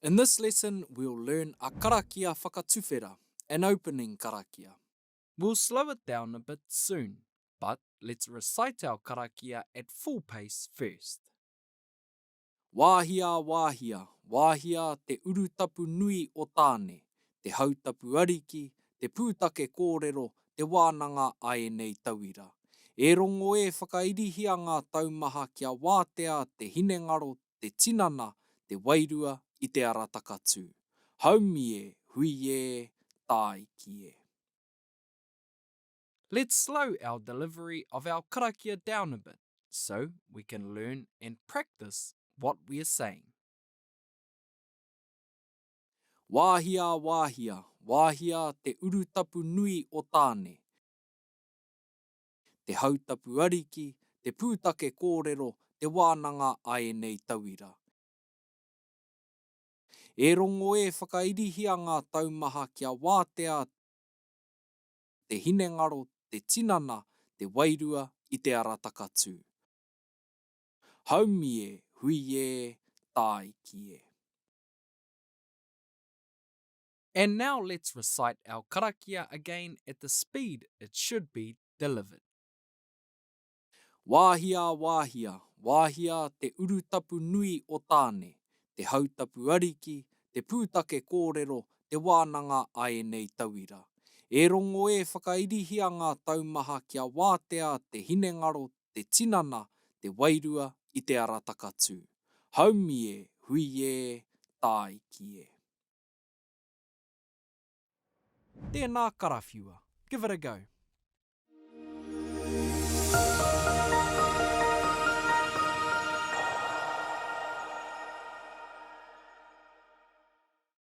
In this lesson, we'll learn a karakia whakatuwhera, an opening karakia. We'll slow it down a bit soon, but let's recite our karakia at full pace first. Wāhia, wāhia, wāhia te urutapu nui o Tāne, te hautapu ariki, te pūtake kōrero, te wānanga a ēnei tauira. E rongo e whakairihia ngā taumaha kia wātea te hinengaro, te tinana, te wairua i te ara takatū. Haumi e, hui e, tāiki e. Let's slow our delivery of our karakia down a bit so we can learn and practice what we're saying. Wāhia, wāhia, wāhia te urutapu nui o Tāne, te hautapu ariki, te pūtake kōrero, te wānanga a ēnei tauira. E rongo e whakairihia ngā taumaha kia wātea te hinengaro, te tinana, te wairua i te ara takatū. Haumi e, hui e, tāiki e. And now let's recite our karakia again at the speed it should be delivered. Wāhia, wāhia, wāhia te urutapu nui o Tāne, te hautapu ariki, te pūtake kōrero, te wānanga a ēnei tauira. E rongo e whakairihia ngā taumaha kia wātea te hinengaro, te tinana, te wairua i te ara takatū. Haumi e, hui e, tāiki e. Tēnā karawhiua. Give it a go.